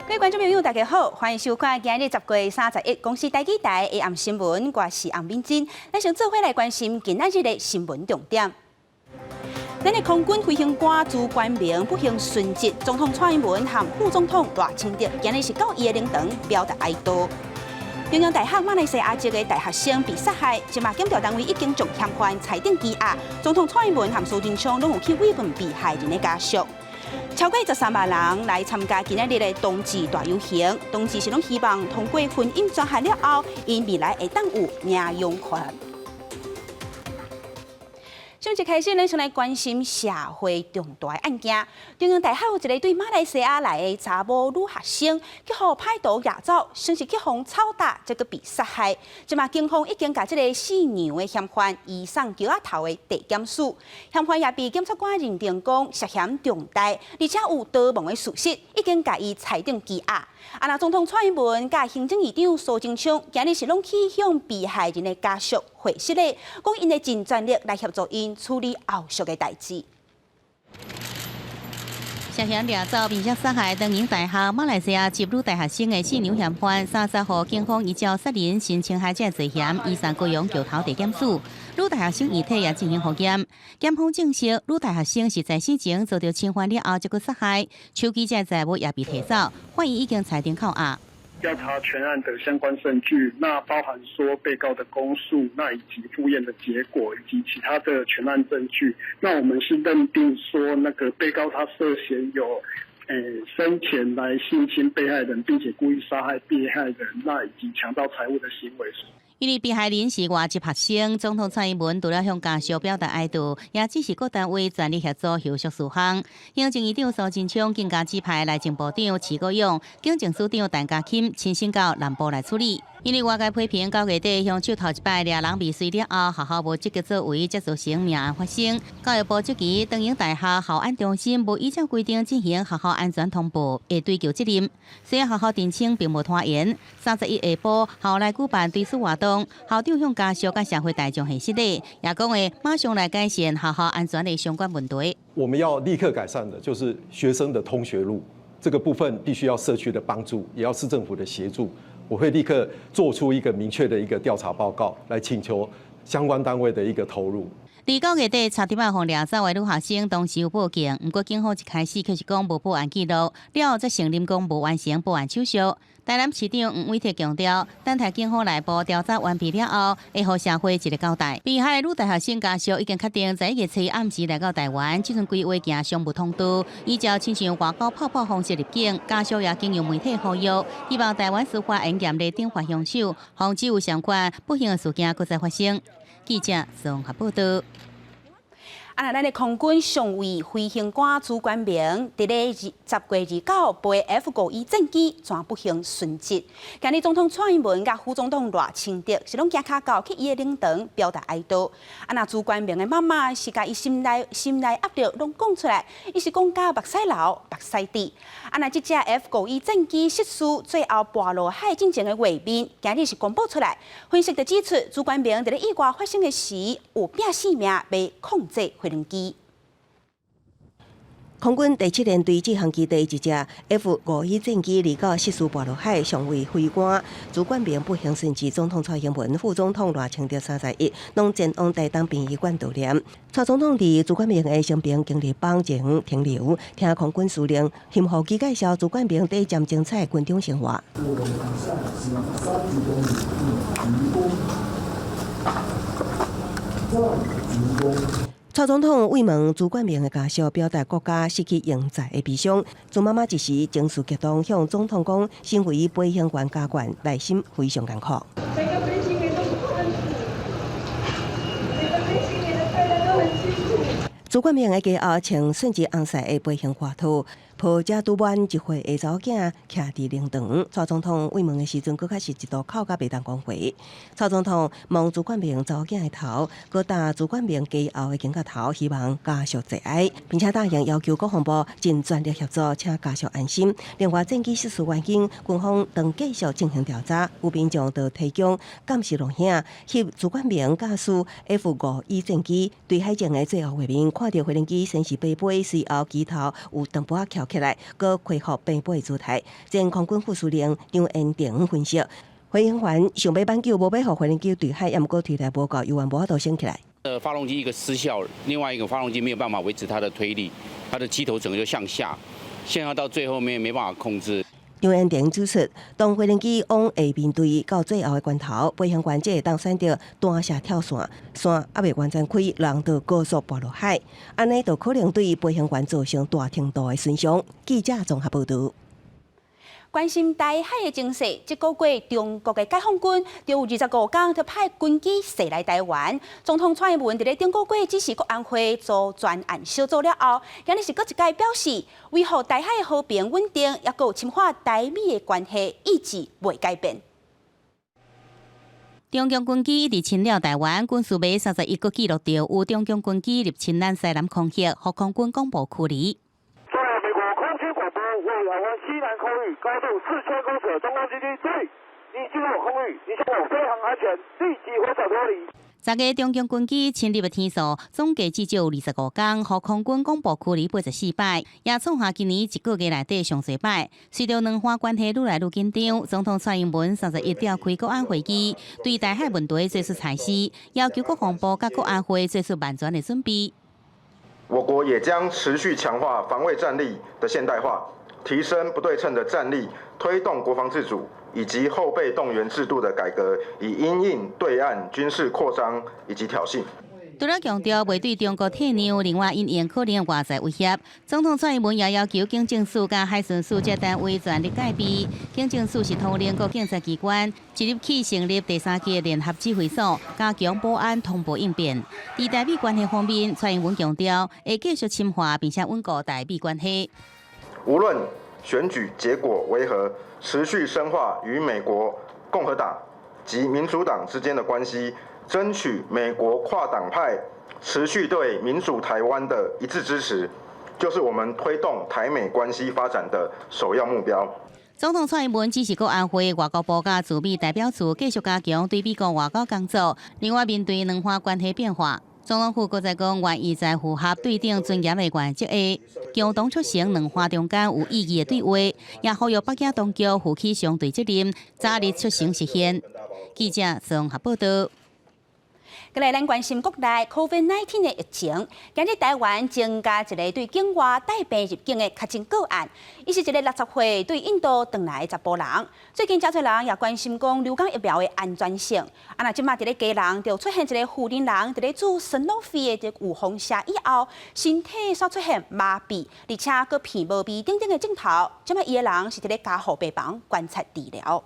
各位觀眾朋友，大家好，歡迎收看今日10月31公視台語台下暗新聞，我是洪敏珍。咱先做伙來關心今仔日的新聞重點。咱的空軍飛行官朱冠明不幸殉職，總統蔡英文和副總統賴清德今日是到伊的靈堂表達哀悼。中央大學馬來西亞籍的大學生被殺害，這馬檢調單位已經將嫌犯裁定羈押。總統蔡英文和蘇貞昌攏有去慰問被害人的家屬。超過13萬人來參加今仔日的同志大遊行，同志是攏希望通過婚姻專項了後，𪜶未來會當有領養權。上一開始，咱先來關心社會重大案件。中央大學有一个對馬來西亞來的查某女學生，去予歹徒掠走，先是去予臭打，才閣被殺害。這馬警方已經共這个死娘的嫌犯移送橋仔頭的地檢署，嫌犯也被檢察官認定講涉嫌重大，而且有逃亡的事實，已經共伊裁定羈押。啊，若總統蔡英文佮行政院長蘇貞昌，今日是攏去向被害人的家屬回失禮，講𪜶會盡全力來協助𪜶處理後續的代誌。涉嫌掠走並且殺害長榮大學馬來西亞籍女大學生的死娘嫌犯，30號警方依照殺人、性侵害這罪嫌，移送高雄橋頭地檢署。女大學生遺體也進行複驗，檢方證實女大學生是在死前遭到侵犯了後，才閣殺害，手機這財物也被提走，法院已經裁定扣押。調查全案的相關證據，那包含說被告的供述，那以及複驗的結果，以及其他的全案證據。那我們是認定說，那個被告他涉嫌有，生前來性侵被害人，並且故意殺害被害人，那以及強盜財物的行為。因為被害人是外籍學生，總統蔡英文除了向家屬表達哀悼，也指示各單位全力協助後續事項。行政院長蘇貞昌更加指派內政部長徐國勇、警政署長陳家欽親身到南部來處理。因為外界批評9月底兇手頭一擺掠人未遂了後，學校無積極作為，才造成命案發生。教育部質疑長榮大學校安中心無依照規定進行學校安全通報，會追究責任。雖然學校澄清並無拖延，31下晡校內舉辦追思活動，校長向家屬佮社會大眾獻失禮，也講會馬上來改善學校安全的相關問題。我們要立刻改善的，就是學生的通學路這個部分，必須要社區的幫助，也要市政府的協助。我會立刻做出一個明確的一個調查報告，來請求相關單位的一個投入。佇9月底，差點仔予掠走的女學生當時有報警，毋過警方一開始卻是講無報案記錄，了後才承認講無完成報案手續。台南市長黃偉哲強調，等待警方內部調查完畢了後，會予社會一個交代。被害的女大學生家屬已經確定在1月7暗時來到台灣，這陣規劃行商務通道，依照親像外交泡泡方式入境。家屬也經由媒體呼籲，希望台灣司法嚴厲懲罰兇手，防止有相款不幸的事件閣再發生。記者綜合報道。啊，若咱的空軍上尉飛行官朱冠明，佇咧10月29飛 F-5E 戰機，怎不幸殉職。今日總統蔡英文佮副總統賴清德是攏行跤到去伊的靈堂表達哀悼。啊，若朱冠明的媽媽是共伊心內壓力攏講出來，伊是講甲目屎流目屎滴。啊，若這隻 F-5E 戰機失事最後跋落海進前的畫面，今日是公布出來，分析就指出朱冠明佇咧意外發生的時，有拼性命欲控制飛行機。空軍第七聯隊志航基地一隻 F-5E 戰機29失事跋落海，上尉飛官朱冠明不幸殉職。總統蔡英文、副總統賴清德31攏前往台東殯儀館悼念。蔡總統佇朱冠明的生平經歷榜前停留，聽空軍司令沈浩基介紹朱冠明短暫精彩軍中生活。蔡總統慰問朱冠明的家屬，表達國家失去英才的悲傷。朱媽媽一時情緒激動，向總統講：身為飛行員家眷，內心非常艱苦。每個飛行員都不困苦，每個飛行員的快樂都很辛苦。朱冠明的家後穿順治紅色的飛行外套，抱著拄滿1歲的查某囝徛佇靈堂。蔡總統慰問的時陣，閣較是一度哭甲袂當講話。蔡總統摸朱冠明查某囝的頭，閣搭朱冠明家後的肩胛頭，希望家屬節哀，並且答應要求國防部盡全力協助，請家屬安心。另外，戰機失事原因，軍方正繼續進行調查，有民眾就提供監視錄影，翕朱冠明駕駛 F-5E 戰機墜海前的最後畫面，看著飛行機先是飛飛，隨後機頭有淡薄仔翹起。起來，閣恢復平飛姿態。前空軍副司令張延廷分析，飛行員想欲挽救，無欲予飛行機墜海，也毋過推力無夠，猶原無法度升起來。發動機一個失效，另外一個發動機沒有辦法維持它的推力，它的機頭整個就向下，向下到最後面沒辦法控制。張延廷指出，當飛行機往下面墜到最後的關頭，飛行員才會當選擇彈射跳傘，傘猶未完全開，人就高速跋落海，按呢就可能對飛行員造成大程度的損傷。記者綜合報導。關心台海的情勢，這個月中國的解放軍就有25工就派軍機駛來台灣。總統蔡英文佇咧頂個月指示國安會組專案小組了後，今日是閣一擺表示，維護台海的和平穩定，抑閣有深化台美的關係，意志袂改變。中共軍機一直侵擾台灣，軍事媒31閣記錄著有中共軍機入侵咱西南空域，予空軍廣播驅離。西南空域高度4000公尺，中共軍機注意，你進入空域，影響我飛航安全，立即回手脫離。10月中共軍機侵入的天數總計至少有25工，予空軍廣播驅離84擺，也創下今年一個月內底上濟擺。隨著兩岸關係愈來愈緊張，總統蔡英文31召開國安會議，對台海問題做出裁示，要求國防部佮國安會做出萬全的準備。我國也將持續強化防衛戰力的現代化，提升不對稱的戰力，推動國防自主以及後備動員制度的改革，以因應對岸軍事擴張以及挑釁。除了強調袂對中國退讓，另外因應可能外在威脅，總統蔡英文也要求警政署佮海巡署這單位全力戒備。警政署是統領各警察機關，即日起成立第三級聯合指揮所，加強保安同步應變。佇台美關係方面，蔡英文強調會繼續深化並且穩固台美關係。無論選舉結果為何，持續深化與美國共和黨及民主黨之間的關係，爭取美國跨黨派持續對民主台灣的一致支持，就是我們推動台美關係發展的首要目標。總統蔡英文指示國安會、外交部佮駐美代表處繼續加強對美國外交工作。另外，面對兩岸關係變化，總統府閣再講，願意在符合對等尊嚴的原則下，共同促成兩岸中間有意義的對話，也呼籲北京當局負起相對責任，早日促成實現。記者綜合報導。過來，咱關心國內 COVID-19 的疫情。今日台灣增加一个對境外帶病入境的確診個案，伊是一个60歲對印度轉來的查埔人。最近誠濟人也關心講流感疫苗的安全性。啊，若這馬佇咧基隆就出現一个婦人人佇咧注森諾菲的預防射以後，身體煞出現麻痹，而且閣鼻無味等等的症頭。這馬伊个人是佇咧加護病房觀察治療。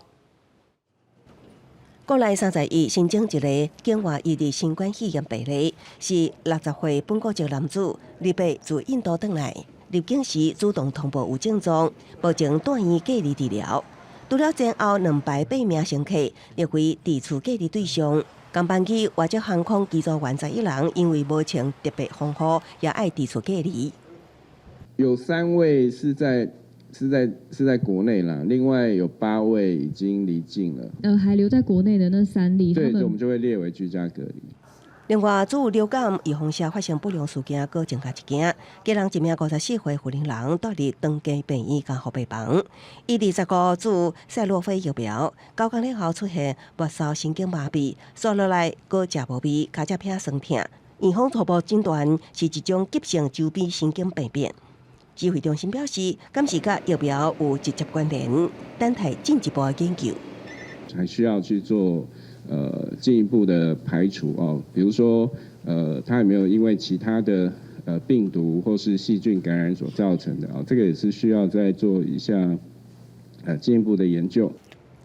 國內31新增一个境外移入新冠肺炎病例，是60歲本國籍男子，28自印度轉來，入境時主動通報有症狀，目前住院隔離治療。除了前後兩排八名乘客列為佇厝隔離對象，同班機華捷航空機組員11人因為無穿特別防護，也愛佇厝隔離。有三位是在國內啦，另外有八位已經離境了。還留在國內的那三例，對，我們就會列為居家隔離。另外，注流感預防射發生不良事件，閣增加一件，基隆一名54歲婦人人蹛佇長庚病院加護病房，伊25注賽諾菲疫苗，9工了後出現末梢神經麻痹，紲落來閣食無味，跤脊骿酸痛。院方初步診斷是一種急性周邊神經病變。指揮中心表示，敢是佮疫苗有直接關聯，等待進一步的研究。還需要去做進一步的排除哦，比如說他有沒有因為其他的病毒或是細菌感染所造成的啊？這個也是需要再做一下進一步的研究。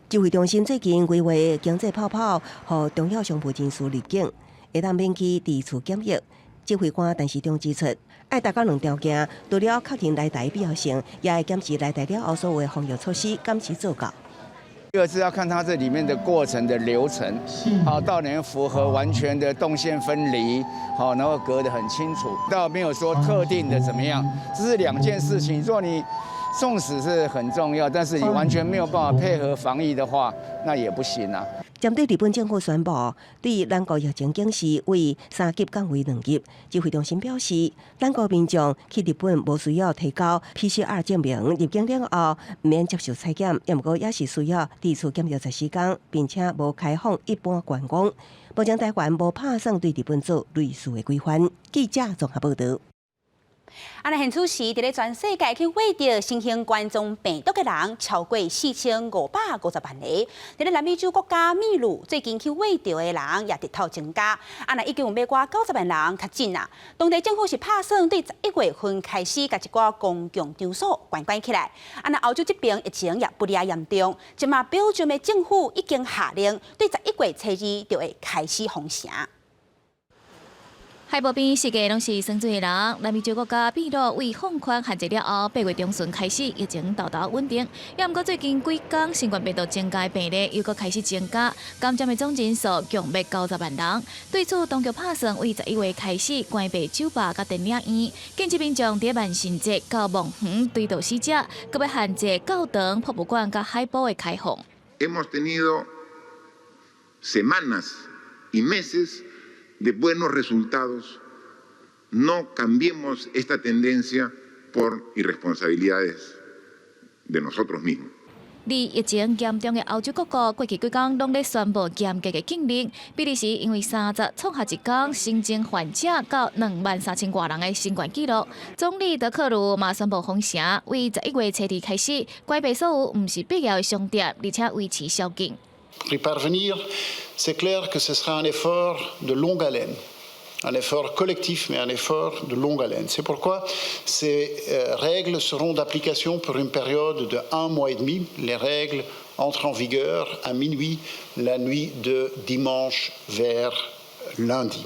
指揮中心最近規劃經濟泡泡，予重要商務人士入境，會當免去佇厝檢疫。指揮官陳時中指出，愛達到兩條件，除了確認來台必要性，也會檢視來台了後所有的防疫措施，敢是做到。一個是要看它這裡面的過程的流程，好，到底符合完全的動線分離，好，然後隔得很清楚，倒沒有說特定的怎麼樣，這是兩件事情。如果你縱使是很重要，但是你完全沒有辦法配合防疫的話，那也不行啊。針對日本政府宣布對咱國疫情警示為3級降為2級，指揮中心表示，咱國民眾去日本無需要提交 PCR 證明，入境了後毋免接受採檢，毋過也是需要佇厝檢疫14天，並且無開放一般觀光。目前台灣無拍算對日本做類似的規範。記者綜合報道。啊！若現此時，佇咧全世界去染著新型冠狀病毒的人超過4550萬個。佇咧南美洲國家秘魯，最近去染著的人也直透增加。啊！若已經有欲過90萬人確診啊！當地政府是拍算對11月份開始，共一寡公共場所關關起來。啊！若歐洲這邊疫情也不離嚴重，這馬表示政府已經下令，對11月初2就會開始封城。海無邊世界攏是酸水的人。南美洲國家秘魯為放寬限制了後，8月中旬開始疫情沓沓穩定。也毋過最近幾工新冠病毒增加病例又閣開始增加，感染的總人數強欲90萬人。對此，當局拍算為11月開始關閉酒吧佮電影院，禁止民眾佇萬聖節到墓園追悼死者，閣欲限制教堂、博物館佮海埔的開放。 Hemos tenido semanas y meses de buenos resultados. No cambiemos esta tendencia por irresponsabilidades de nosotros mismos. 佇疫情嚴重的歐洲各國，過去幾工攏咧宣布嚴格的禁令。比利時因為30創下一工新增患者到2萬3千外人的新冠紀錄，總理德克魯嘛宣布封城，為11月初2開始關閉所有毋是必要的商店，而且維持宵禁。 Y parvenir, c'est clair que ce sera un effort de longue haleine, un effort collectif, mais un effort de longue haleine. C'est pourquoi ces règles seront d'application pour une période de un mois et demi. Les règles entrent en vigueur à minuit, la nuit de dimanche vers lundi.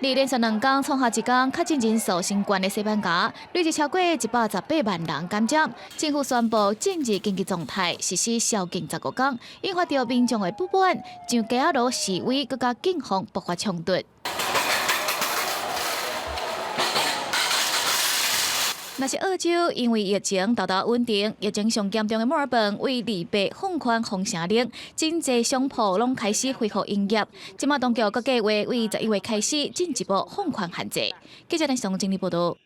佇連續兩工創下一工確診人數新懸的西班牙，累計超過118萬人感染。政府宣布進入緊急狀態，實施宵禁15天，引發著民眾的不滿，上街仔路示威，閣佮警方爆發衝突。若是澳洲因為疫情沓沓穩定，疫情上嚴重的墨爾本為2八放寬封城令，真濟商鋪攏開始恢復營業。這馬當局閣計劃為11月開始進一步放寬限制。記者林整理報道。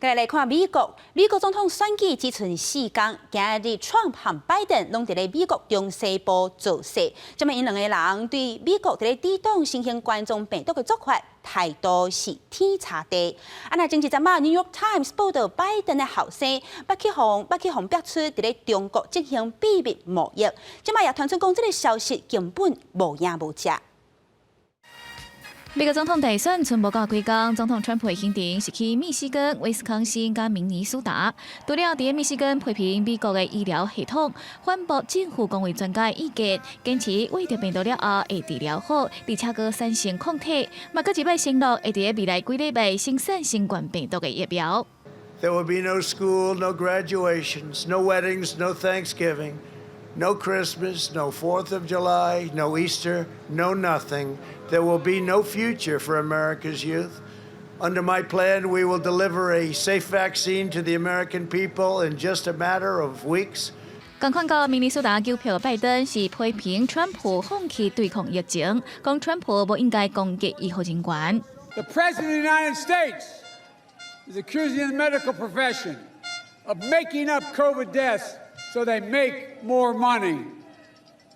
再來看美國，美國總統選舉只賰4工，今日川普和拜登攏佇咧美國中西部造勢，這馬𪜶兩個人對美國佇咧抵擋新型冠狀病毒的做法態度是天差地。啊，若前一陣仔，New York Times 報道拜登的後生捌去予逼出佇咧中國進行秘密貿易，這馬也傳出講這个消息根本無影無跡。美國總統大選賰無夠幾工，總統川普的行程是去密西根、威斯康星佮明尼蘇達。除了佇密西根批評美國的醫療系統，反駁政府公衛專家意見，堅持染著病毒了後會治療好，而且閣產生抗體，嘛閣一擺承諾會佇未來幾禮拜生產新冠病毒的疫苗。 There will be no school, no graduations, no weddings, no Thanksgiving, no Christmas, no 4th of July, no Easter, no nothing. There will be no future for America's youth. Under my plan, we will deliver a safe vaccine to the American people in just a matter of weeks. 仝款到明尼蘇達糾票拜登是批評川普放棄對抗疫情，講川普無應該攻擊醫護人員。 The President of the United States is accusing the medical profession of making up COVID deaths so they make more money.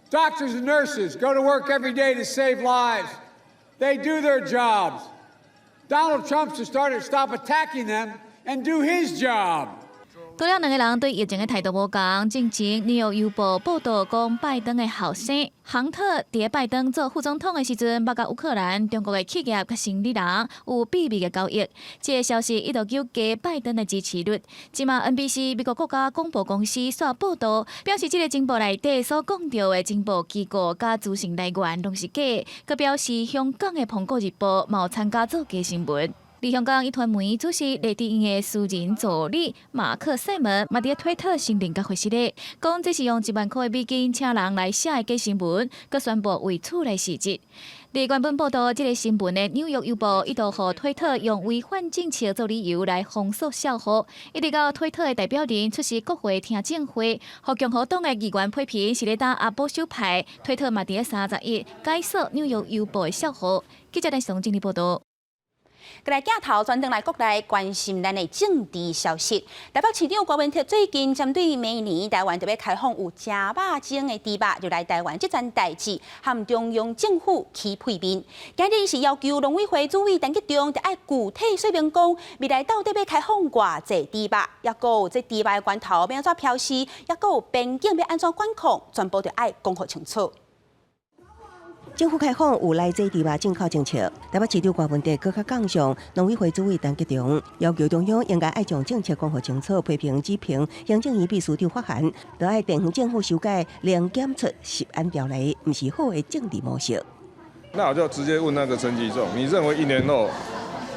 Doctors and nurses go to work every day to save lives. They do their jobs. Donald Trump should stop attacking them and do his job. 除了兩个人對疫情的態度無仝，進前《紐約郵報》報道講，拜登的後生亨特佇拜登做副總統的時陣，捌佮烏克蘭、中國的企業佮生理人有秘密的交易。這个消息一度糾加拜登的支持率。這馬 NBC 美國國家廣播公司煞報道，表示這个情報內底所講著的情報機構佮資訊來源攏是假，閣表示香港的《蘋果日報》嘛有參加做假新聞。佇香港壹傳媒主席黎智英的私人助理馬克賽門嘛佇推特承認佮回實咧，講這是用1萬塊美金請人來寫的假新聞，閣宣布為厝內事實。佇原本報道這個新聞的《紐約郵報》一度予推特用違反政策做理由來封鎖賬戶，一直到推特的代表人出席國會聽證會，予共和黨的議員批評是咧打壓保守派，推特嘛佇31解鎖《紐約郵報》的賬戶。記者來上整理報道。過來鏡頭轉轉來國內關心咱的政治消息。台北市長柯文哲最近針對明年台灣著欲開放有食肉精的豬肉入來台灣這層代誌，和中央政府起屁面。今日是要求農委會主委陳吉仲，著愛具體說明講，未來到底欲開放偌濟豬肉，抑閣有這豬肉的源頭欲按怎標示，抑閣有邊境欲按怎管控，全部著愛講予清楚。政府開放有奶製豬肉進口政策，台北市長柯文哲閣較槓上農委會主委陳吉仲，要求中央應該愛將政策講予清楚，批評指評行政院秘書長發函，著愛地方政府修改零檢出食安條例，毋是好的政治模式。那我就直接問那個陳吉仲，你認為一年後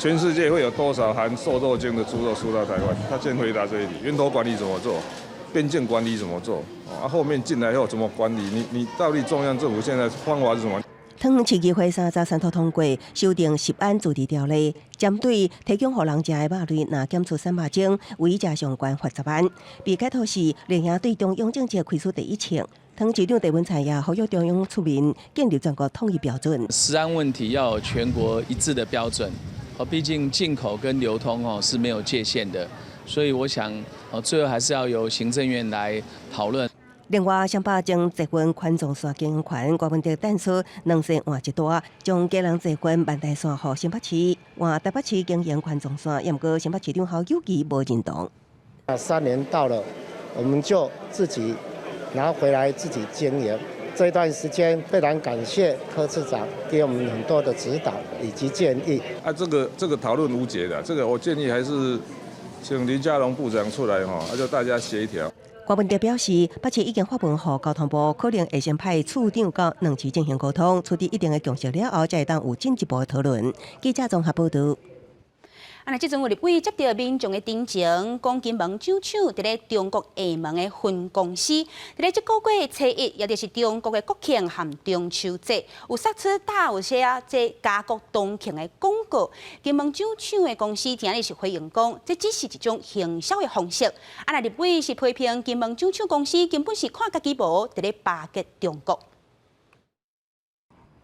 全世界會有多少含瘦肉精的豬肉輸到台灣？他先回答這一題，源頭管理怎麼做？邊境管理怎麼做？啊，後面進來後怎麼管理？你到底中央政府現在方法是什麼？桃園市議會30三度通過修訂食安自治條例，針對提供予人食的肉類，若檢出瘦肉精，違者上懸罰10萬。被解套是綠營對中央政策開出第一槍。桃園市長鄭文燦也呼籲中央出面建立全國統一標準。食安問題要有全國一致的標準，哦，畢竟進口跟流通哦是沒有界限的，所以我想哦最後還是要由行政院來討論。另外，雙北將捷運環狀線經營權，柯文哲淡出兩線換一大，將基隆捷運萬大線予新北市，換台北市經營環狀線，也毋過新北市長侯友宜無認同。 3年到了，我們就自己拿回來自己經營。這段時間非常感謝柯市長給我們很多的指導以及建議。啊，這個討論無解的，這個我建議還是請林佳龍部長出來哈，啊就大家協調。柯文哲表示，北市已經發文予交通部，可能會先派處長到兩市進行溝通，取得一定的共識了後，才會當有進一步的討論。記者綜合報道。啊，那這陣有立委接著民眾的陳情，講金門酒廠佇咧中國廈門的分公司，佇咧這個月初一，也就是中國的國慶和中秋節，有釋出打有寫這家國同慶的廣告。金門酒廠的公司今日是回應講，這只是一種行銷的方式。啊，那立委是批評金門酒廠公司根本是看家己無，佇咧巴結中國。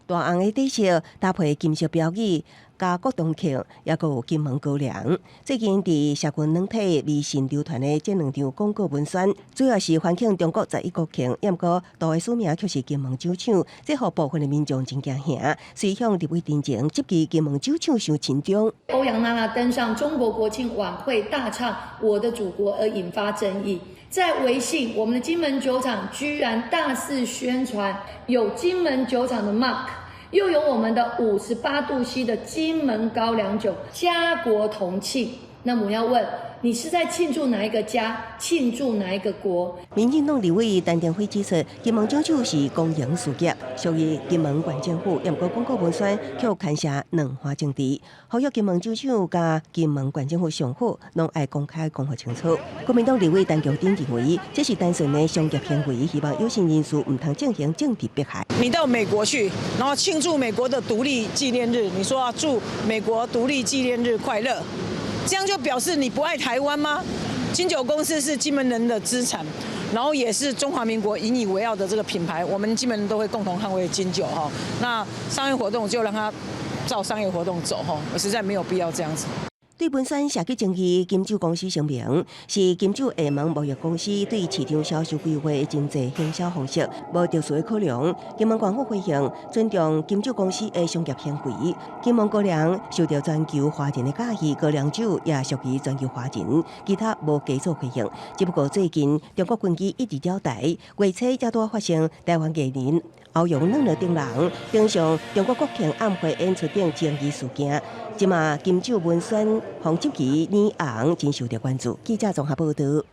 大紅的底色搭配金色標語，家國同慶，抑閣有金門高粱。最近佇社群軟體微信流傳的這兩張廣告文宣，主要是歡慶中國十一國慶，毋過圖的署名卻是金門酒廠，這予部分的民眾真驚嚇，隨向立委陳情，質疑金門酒廠傷親中。歐陽娜娜登上中國國慶晚會大唱《我的祖國》而引發爭議。在微信，我們的金門酒廠居然大肆宣傳有金門酒廠的 mark，又有我們的58度C 的金門高粱酒，家國同慶。那麼我要問，你是在慶祝哪一個家？慶祝哪一個國？民進黨立委陳庭輝指出，金門酒廠是公營事業，屬於金門縣政府。毋過廣告文宣卻牽涉兩岸政治，呼籲金門酒廠佮金門縣政府上好，攏愛公開講予清楚。國民黨立委陳菊珍認為，這是單純的商業行為，希望有心人士毋通進行政治迫害。你到美國去，然後慶祝美國的獨立紀念日，你說祝美國獨立紀念日快樂。這樣就表示你不愛台灣嗎？金酒公司是金門人的資產，然後也是中華民國引以為傲的這個品牌，我們金門人都會共同捍衛金酒哈。那商業活動就讓它照商業活動走哈，我實在沒有必要這樣子。對文宣社會爭議，金酒公司聲明是金酒廈門貿易公司對市場銷售規劃的經濟行銷方式，無特殊的考量。金門縣府回應尊重金酒公司的商業行為。金門高粱受著全球華人的佮意，高粱酒也屬於全球華人，其他無加做回應。只不過最近中國軍機一直繞台，月初才拄發生台灣藝人歐陽娜娜等人登上中國國慶晚會演出等爭議事件。這馬金酒文宣予質疑臉紅，真受著關注。記者綜合報道。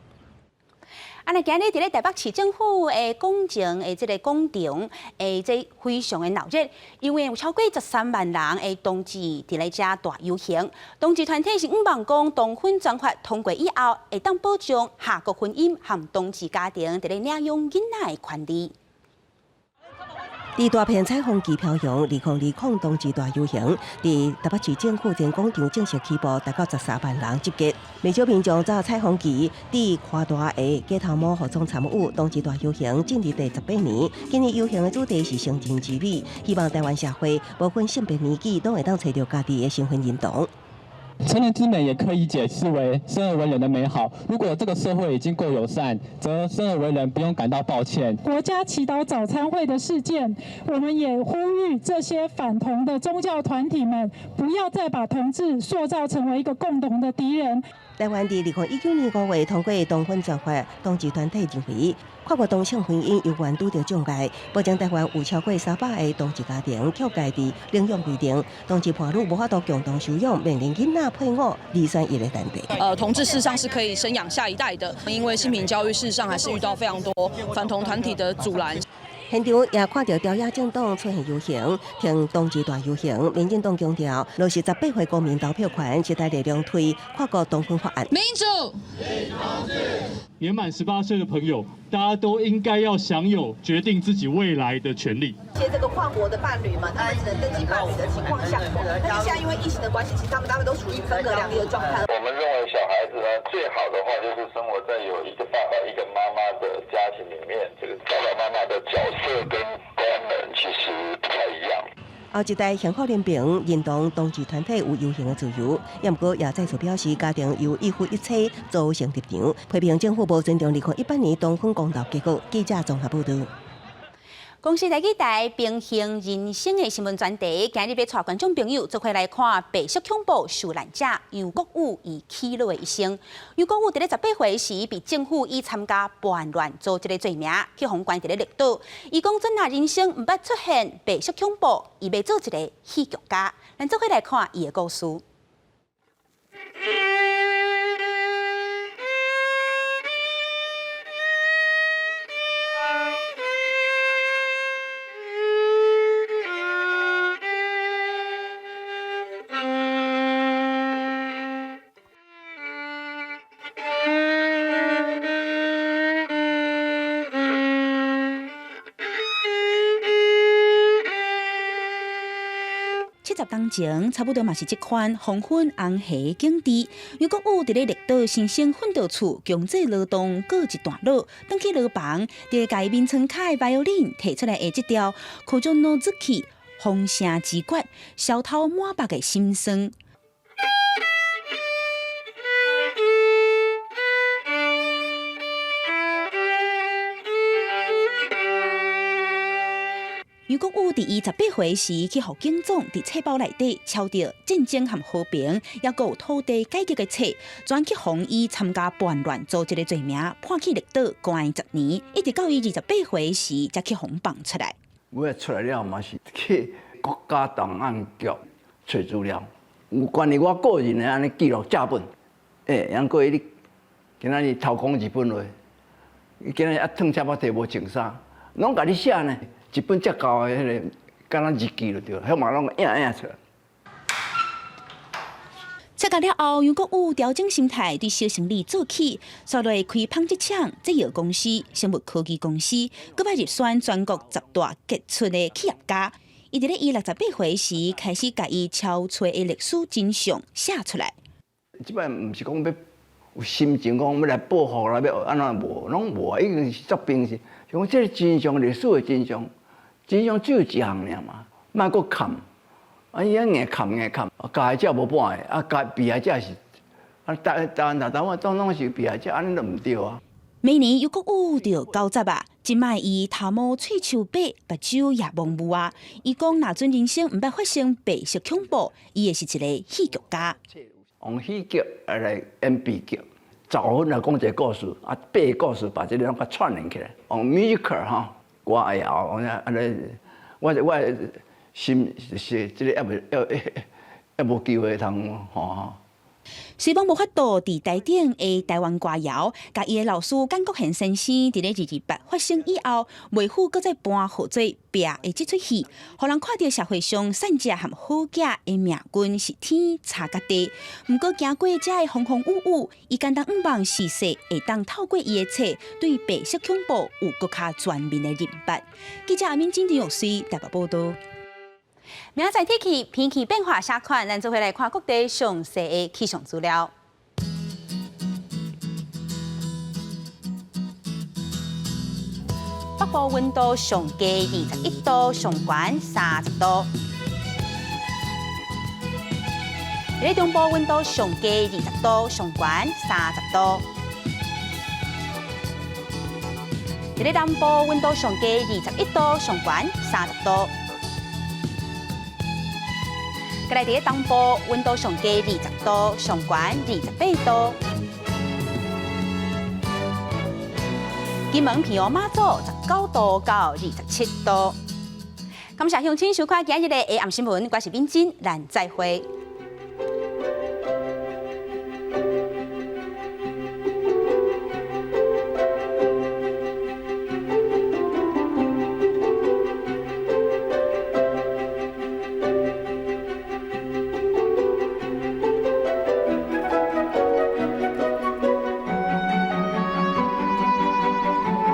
啊，那今日佇咧台北市政府的廣場的這個廣場的這非常的鬧熱，因為有超過13萬人的同志佇咧遮大遊行。同志團體是向望講，同婚專法通過以後，會當保障跨國婚姻和同志家庭佇咧領養囡仔的權利。佇大片彩虹旗飄揚，2020同志大遊行，佇台北市政府前廣場正式起步，達到13萬人集結。袂少民眾紮彩虹旗，佇誇大的街頭帽服裝參與同志大遊行，進入第18年。今年遊行的主題是成人之美，希望台灣社會無分性別年紀，攏會當揣著家己的身份認同。成人之美也可以解釋為生而為人的美好。如果這個社會已經夠友善，則生而為人不用感到抱歉。國家祈禱早餐會的事件，我們也呼籲這些反同的宗教團體們，不要再把同志塑造成為一個共同的敵人。台灣佇2019年5月通過同婚專法，同志團體認為跨國同性婚姻猶原拄著障礙。目前台灣有超過300個同志家庭，卻家己領養規定，同志伴侶無法度共同收養，面臨囡仔配偶二選一的難題。同志事實上是可以生養下一代的，因為性平教育事實上還是遇到非常多反同團體的阻攔。現場也看著朝野政黨出現遊行，聽同志大遊行。民進黨強調，落實18歲公民投票權，時代力量推跨國同婚法案。民主，年滿18歲的朋友，大家都應該要享有決定自己未來的權利。一些這個跨國的伴侶嘛，他們只能登記伴侶的情況下，但是現在因為疫情的關係，其實他們都處於分隔兩地的狀態。我們認為小孩子呢，最好的話就是生活在有一個爸爸、一個媽媽的家庭裡面，這個爸爸媽媽的角色跟功能其實不太一樣。後一代幸福聯盟認同同志團體有遊行的自由，也毋過也再次表示家庭由一夫一妻組成立場，批評政府無尊重2018年同婚公投結果。記者綜合報導。公視台語台平行人生的新聞專題，今日欲帶觀眾朋友做伙來看白色恐怖受難者楊國武伊起落的一生。楊國武佇咧18歲時，被政府以參加叛亂組織的罪名去予關佇咧綠島。伊講，真若人生毋捌出現白色恐怖，伊欲做一个戲劇家。咱做伙來看伊的故事。70冬前，差不多嘛是這款黃昏紅霞景致。楊國武佇咧綠島新生訓導處強制勞動過一段落，轉去牢房，佇共伊眠床跤的 violin 提出來的這調《風の月》風聲之訣，消透滿腹的心酸。楊國武佇伊18歲時去予警總佇冊包內底抄著戰爭和和平，抑閣有土地改革的冊，轉去予伊參加叛亂組織的罪名，判去綠島關10年，一直到伊28歲時才去予放出來。我出來了嘛是去國家檔案局揣資料，有關於我個人的按呢記錄正本。欸，毋過你今仔日偷講日本話，你今仔日啊褪車仔提無穿衫，攏共你寫呢。一本遮厚的彼个，敢若日記就對了，彼嘛攏印印出來。出獄了後，楊國武調整心態，對小生意做起，紲落開紡織廠、製藥公司、生物科技公司，閣擺入選全國10大傑出的企業家。伊佇咧伊68歲時，開始共伊抄揣的歷史真相寫出來。這擺毋是講欲有心情講欲來報復啦，欲按怎無，攏無啊，已經是足平時。講這个真相，歷史的真相。真相只有一項爾嘛，莫閣崁，啊伊硬崁硬崁，加害者無半个，啊加被害者是，啊台台灣台灣當攏是被害者，按呢就毋對啊。明年又閣有著90啊，這擺伊頭毛喙鬚白，目睭也蒙霧啊。伊講，若準人生毋捌發生白色恐怖，伊會是一个戲劇家。用戲劇來演悲劇，15分來講一个故事，啊八个故事把這个攏共串聯起來，用 musical 吼。歌會曉，我按呢，我心是這个猶未猶猶無機會通吼，雖罔無法度佇台頂的台灣歌謠，共伊的老師簡國賢先生佇咧228發生以後，袂赴閣再搬號做拚的這齣戲，予人看著社會上善者和好囝的命運是天差佮地。毋過經過這个風風雨雨，伊敢當向望時勢會當透過伊的冊，對白色恐怖有閣較全面的認捌。記者阿敏金玉穗台北報導。明仔載天氣天氣變化啥款？咱做伙來看各地詳細的氣象資料。北部溫度上低21度，上懸30度。佇中部溫度上低20度，上懸30度。佇南部溫度上低21度，上懸30度。閣來佇東部溫度上低20度，上懸28度。金門、屏東、馬祖19度到27度。感謝鄉親收看今日的下暗新聞，我是敏珍，咱再會。